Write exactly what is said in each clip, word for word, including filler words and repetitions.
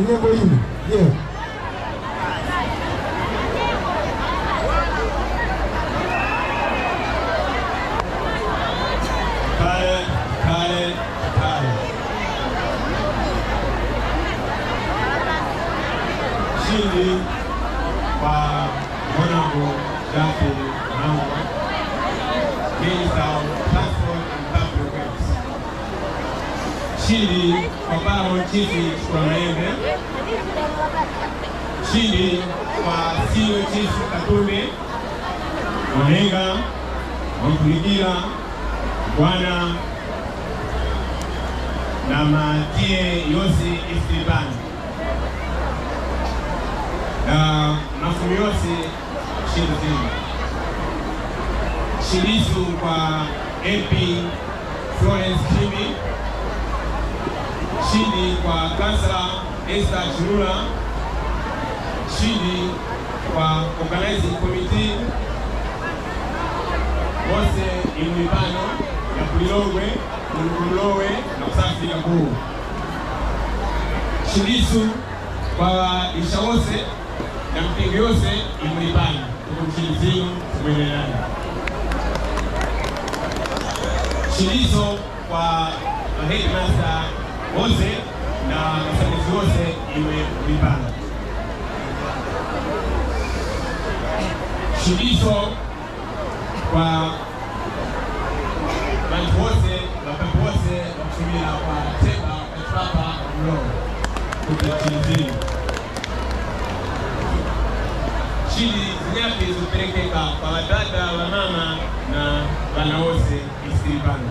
Nyimbo iyi. Yeah. Kale, kale, kale. Chindi kwa Honorable Jackie Mangwa, Minister of Transport and Public Works. Chindi kwa Paramount Chief Chikula Mayembe. Chindi kwa Senior Chief Katumbi, Mwenenga, Mwamphulikira, Bwana, na matiye yose East Lipani. Na mafumu yose Chindi zinu. Chindiso kwa M P Florence Khimbi. Chindi kwa Kansala Esther Chilula. Chindi kwa Organizing Committee. Mose imwe pano ya ku Lilongwe, muli ku Mlowe na ku South Africa kuwo. Chindiso kwa ŵaisha wose na mipingo yose imwe pano. Uku nchini zinu zimwenererani. Chiliso kwa ma headmaster wose na ŵasambizgi wose imwe muli pano. Chiliso kwa ŵanthu wose, ŵapepo wose ŵakutumira kwa theba. Papa Mlowe, kuti chizini. Chili zinyakhe zoperekeka kwa ŵadada, ŵamama na ŵana wose East Lipani,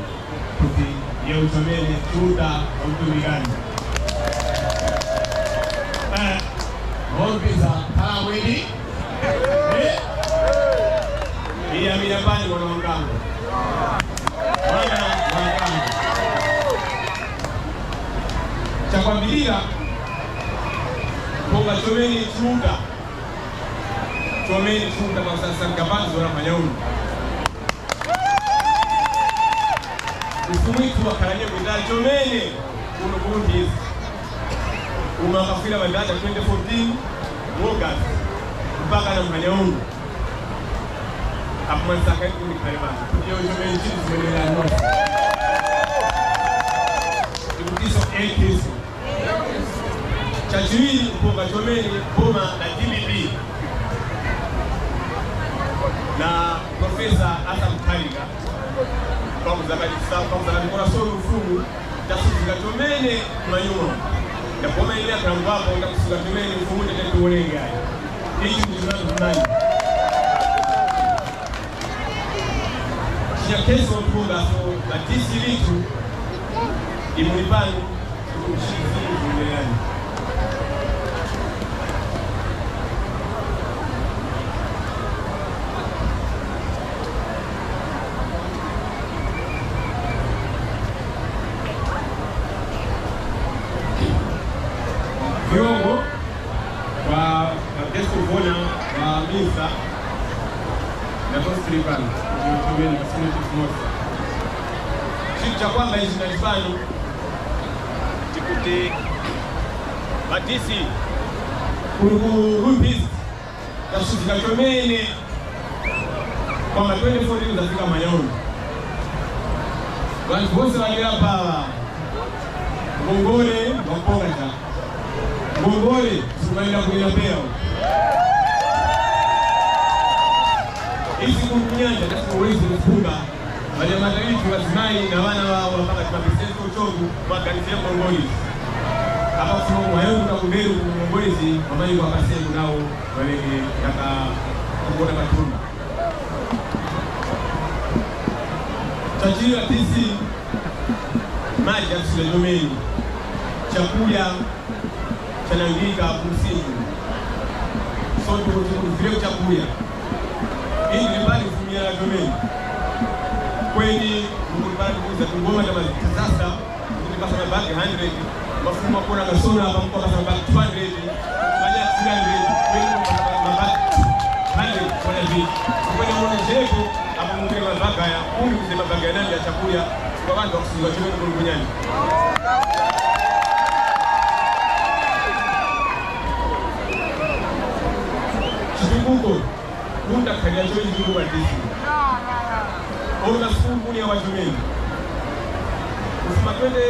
kuti yeru chomene Chiuta wakutumikani. Eh, Mhompisa Phalabwini. Eh? Iya, mira pani mwana wangangu. Mwana wangangu. Chakwambirira, konga chomene Chiuta, chomene Chiuta pakusasanga panzo la manyauno. Mfumwithu wakhala nyengo zitali chomene kuno ku Mphisi. Umo akafwira ŵadada twenty fourteen mu August mpaka na mphanya uno. Apo mwansaka iti kundikhale basi. Kuti iyo chomene chili zimwenera nonse. Tikutiso A K C. Chachiwiri kupoka chomene boma la D P P na Professor Arthur Mutharika, pakuzakatisa, pakuzakatikora solo ufumu, tasuzika chomene kumanyuma. Na boma ili yakhangwapo, takusuka chomene ufumu tete tiwonenge ayi. Ichi ndi chinatu kumanya. Chinyakheso mpunga so, ba D C lithu, imuli pano, tikuchizi kumerani. Vyongo, kwa, kwa Episcopal na misa, na Episcopal, ndi utumeni, kasini tufumosi. Chinthu chakwamba ichi ngati pano, tikuti, ba D C, kuli ku Rumpisi, tasuzika chomene, kwamba twenty fourteen zafika manyoni. Ŵanthu wose ŵalira paŵa, ngongole, wakupoka chaka. Ngongole, sikumayenda kuyenda pera. Isi kunyanja, that's always in Kumba. Ŵanyamata ŵithu ŵazimayi na ŵana ŵawo ŵapakati pa percent uchovu mwaganizire ngongole. Apa kuno kuhayuka kumberi ku ngongole zi, ŵamayi kwa paseko nawo ŵaleke kaka kukota patumba. Chachira T C, madzi akusula chomene. Chakurya chanangika ku msimu. So, tikuti muvire chakurya. Indi limbani mfumu ya chomene. Kweni, mukulipani kuza tungoma ta ma-, disaster, kuti pasa mabagi hundred, mafumu makora kasora, pamukwa pasa mabagi two hundred, manya three hundred, kweni mabagi hundred, kona viti. Kweni mwana jeko, apo mukire mabagaya, uli kuze mabagaya nani ya chakurya, kwa ŵanthu ŵakusunga chimene kuli kunyanya. Ndakhalira chomene chitukuko pa D C. Olo na sukulu kuni ya wachomene. Kufuma twenty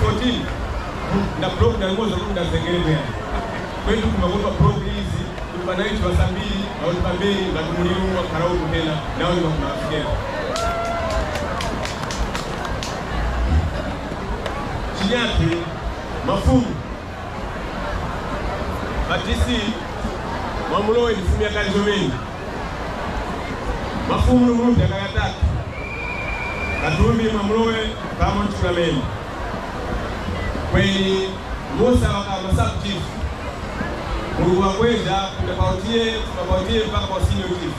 fourteen, nda block na limoza kuti ndazengere kuyani. Kwetu kumakopa block izi, kuti panayi chiŵasambiri, na kuti pambere, ngati muliro wakhala uku hena, nawo ni mafumafikira. Chinyakhe, mafumu, Batisi, mwamulowe ni fumu ya Kanjomeni. Mafumu no mulundi yakayatatu. Katumbi mwamulowe pamo nchimamene. Kweni Musa waka ma sub chief. Mulungu wakweza kuda pa utie, kuda pa utie mpaka pa senior chief.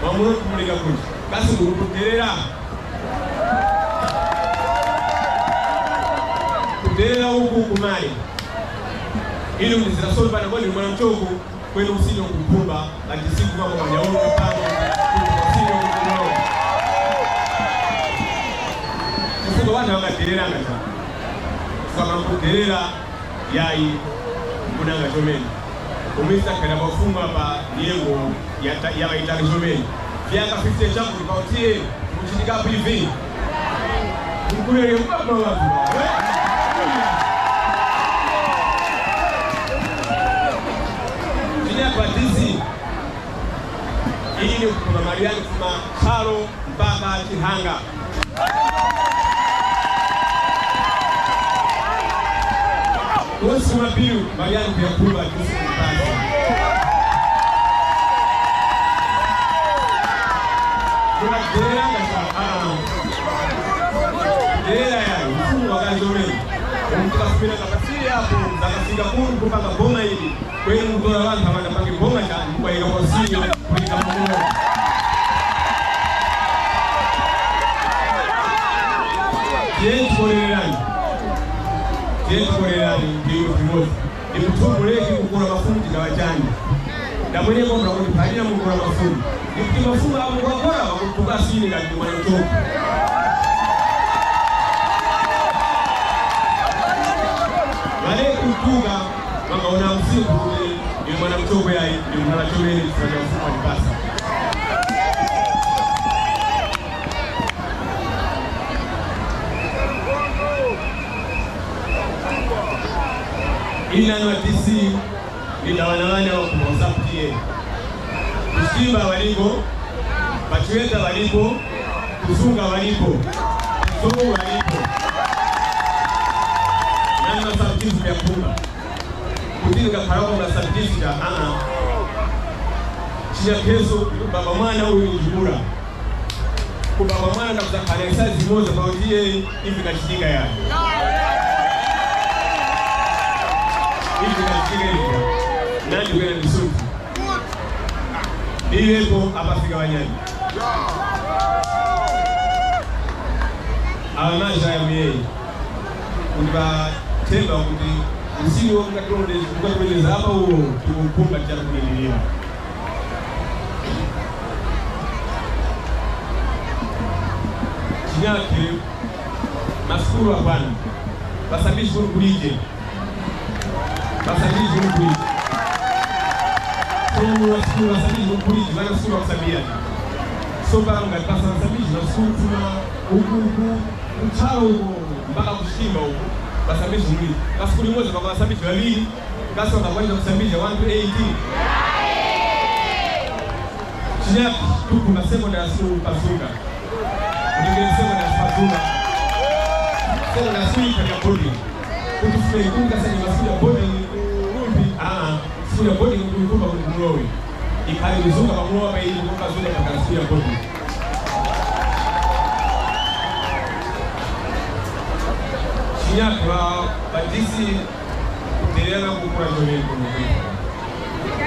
Mwamulowe kumuleka kunji. Kasi mukuterera? Kuterera uku kumali. Ili undizira solo pana bodi mwana mchoko, kwenu usini ukuphumba, ngati siku mama manyauno pano, usini ukuphumba. Chifukwa wana wakaterera ngati. Chifukwa makuterera yayi kunanga chomene. Umisa kana pafumu apa nyengo ya ta-, ya mayitani chomene. Vyaka fifty chakuti pautie kuchitika P V. Mkulele mbaba wapi? Chini ya batisi. Iyi ni kufuma Mariani kufuma Chalo mpaka Chihanga. Kusi mabiru Mariani kuyakhumba kusi kupasa. Kunagereranga cha, ah. Gerera ya, mfumu wa Kanjomeni. Umtukafumira kapasiri apo, zakafika kuru kupanga boma ili. Kweni mutora ŵanthu amene pange boma cha mukwaika posinyo kuika mamoyo. Tiyeni tikorererani. Tiyeni tikorererani mpingo pamoza. Ndikuti muleke kukora mafumu tikaŵa chani. Ndamwenepo mura kuti phalira mukora mafumu. Ndikuti mafumu apo kwakora wakutuka sini ngati mwana mchoko. Ŵaleke kutuka. Wakaona msiku kuti ndi mwana mchoko yayi, ndi mwana chomene chifukwa cha ufumu alipasa. Ina no D C, linda wana wana wa kumoza kuti ye. Kuchimba ŵalipo, pa Chiweta ŵalipo, kusunga ŵalipo, kusungu ŵalipo. Nani masabutifu ya kumba? Kuti ndingakhalako na certificate, aa. Chinyakheso, baba mwana uyu ni njukura. Ku baba mwana ndakuzakhala na isazi imoza pakuti iye imvi kachitika yani. Imvi kachitika imvi. Nandi kwena ndisuti. Iyepo apafika wanyani. Awa maji aya muyeyi. Kuti ŵathemba kuti msini wa mukatondezi, mukatondezi apa uwo tikukhumba chara kulindirira. Chinyakhe, masukulu akwana. Ŵasambizgi kuli kulije. Ŵasambizgi kuli kulije. Sono ŵasukulu ŵasambizgi kuli kulije, ŵana sukulu ŵakusambira. So para ngati pasa ŵasambizgi na sukulu tuna uku, uku, Kuchalo uko mpaka kuchimba uko, ŵasambizgi muli. Kasi kuli imoza pa ŵasambizgi ŵaŵiri, kasi ŵakakwanisa kusambizga wanthu eighteen? Chinyakhe, tuku na secondary school pazuka. Ndike secondary pazuka. Secondary school ikhali ya boarding. Kuti fune kuti kasani masukulu ya boarding ku Rumphi, aa. Sukulu ya boarding kuti ukumba kuti mulowe. Ikhali kuzuka pamulowa pa ili kukazuka pa sukulu ya boarding. Chinyakhe ŵa, ŵa D C kuterera kukura chomene kuno kwetu.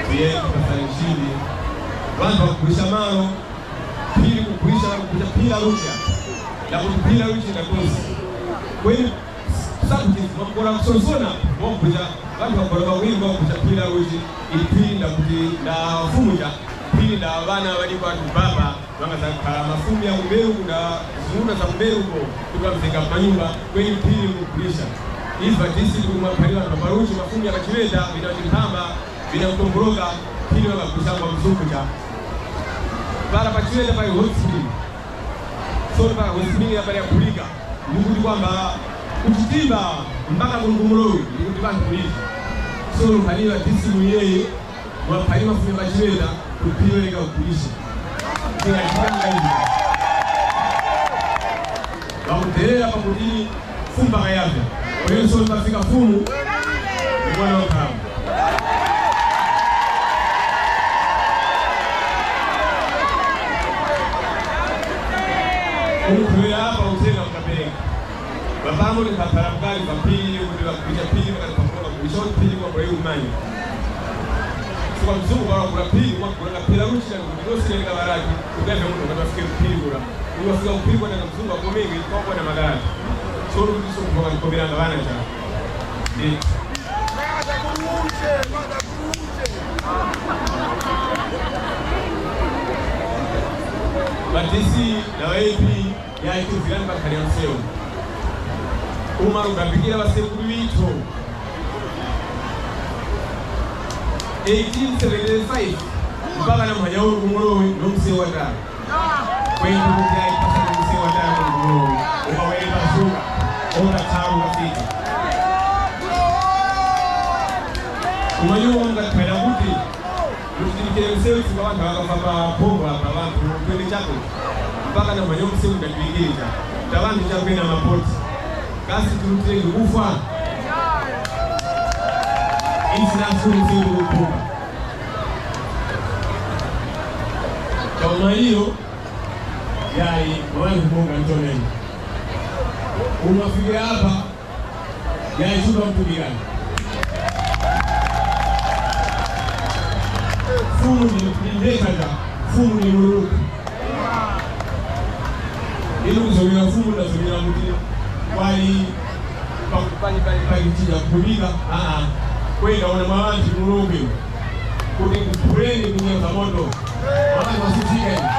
Tiye kupasani chini. Ŵanthu ŵakugwisha malo, phiri kugwisha, kugwisha phira lucha. Lakuti phira lucha ndatosi. Kweni Sakuti mwakora kusonsona, wakuja, ŵanthu ŵakora ŵawiri wakuja phira kuti ili phiri ndakuti nda Mfumu ja, phiri nda ŵana ŵaliko ŵanthu baba, ŵangazakhala mafumu ya kumeru kuna zing'unda za kumeru uko, kuti ŵamzenga panyumba, kweni phiri mukulisha. Izi ŵa D C tikumwaphalira ŵanthu ŵaparuchi, mafumu ya pachiŵeta, vina chimphamba, vina kutomboloka, phiri ŵakagulisangwa mzungu ja. Para pa Chiweta pali hot spring. Sono pa hot spring ya pali yaphulika. Ndikuti kwamba kuchitimba mpaka ku Mgumulowe, ndikuti vanthu kulija. Sono mphaniwa D C muyeye, mwaphalima funya pa Chiweta, kuti phiri leka kupulisha. Tingachitanga izi. Pakuterera pakuti Fumu pakayavya. Kwenso pafika Fumu, mwana wa nkhamu. Umukhulira apa uthenga mukapereka. Bapamo ni mphaphara mukali pa phiri, kuti ŵakupicha phiri, ŵakati pakuloka kuwisha kuti phiri kwa Ibrahimu manya. Chifukwa mzungu para kula phiri, mwakugula kaphera luchira kuti lose lika ŵaraki, ukayavya munthu wakati wafike ku phiri kura. Uyo wafika ku phiri kwenda na mzungu wakomenge, kwakwana makala. Sono kuti so kutoka ndikomeranga ŵana cha. Ndi. Ba D C na ba A P, yayi tuvilani pa nkhani ya msewu. Uma lugambikira ŵasekuru ŵithu. Eighteen seventy-five, mpaka na mphanya uru ku Morowe, no msewu watara. Kwetu kuti ayi pasana msewu watara ku Morowe. Uma wele pazuka, ora tharu wafika. Uma yuwa mukatiphaira kuti, kuti tilikire msewu chifukwa ŵanthu ŵakafwa pa phombo apa ŵanthu twenty chako. Mpaka na mphanya msewu ndatilikire cha. Ta ŵanthu chakwenda mapoti. Kasi tirutilenge kufwa? Isi nasu msiku kuphuma. Choma iyo, yayi, mwangu munga ntoneni. Umafike apa, yayi, chuka mtubikani. Fumu ni, ni ndekata, Fumu ni Mulungu. Inu kuzomera Fumu, ndazomera kuti kwali pa-, pali, pali, pali chija kutumika, aa, kwenda ona mawanji mulombe kuti kuphuleni kunyemba moto. Mawanji masuzika inu.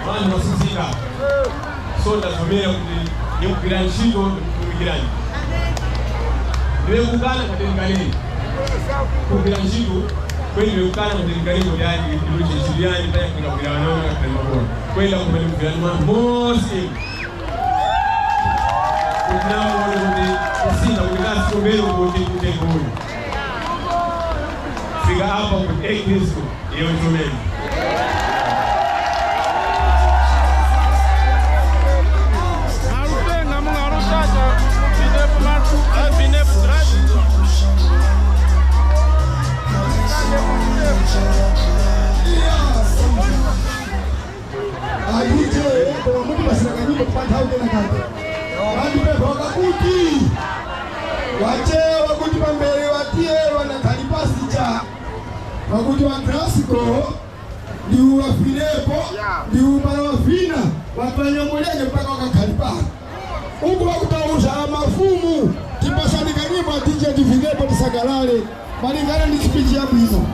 Mawanji masuzika. So ndazomera kuti ndikugwira ntchito ndikutumikirani. Ndiwe kukana katenganeni. Kugwira ntchito, kweni ndiwe kukana katenganeni kuti yani, ndiwe chechiriyani, paya kungabwira wana wana kapena makolo. Kwenda kumene kugwirani mwa mosi. Kuti namuone kuti kusinda kuti kasi kumbero kuti kutengoni. Fika apa kuti, eh, Kristu, iyo nchomeni. Malupenga mung'arutata, vinefu matu, ah, vinefu gradi. Ayije, koma muti pasira kanyimbo pa nthawi kena kati. Ŵanthu pepa wakakuti, wachewa kuti pambere ŵatiye ŵanakhali pasi cha, pakuti ŵa Grasko, ndi uŵafinepo, ndi umbala ŵafina, ŵati ŵanyamulenge mpaka wakakhali pasi. Uku ŵakutawuza mafumu, tipasani kanyimbo atije tivinepo tisagalale, malingana ndi speech yabwino.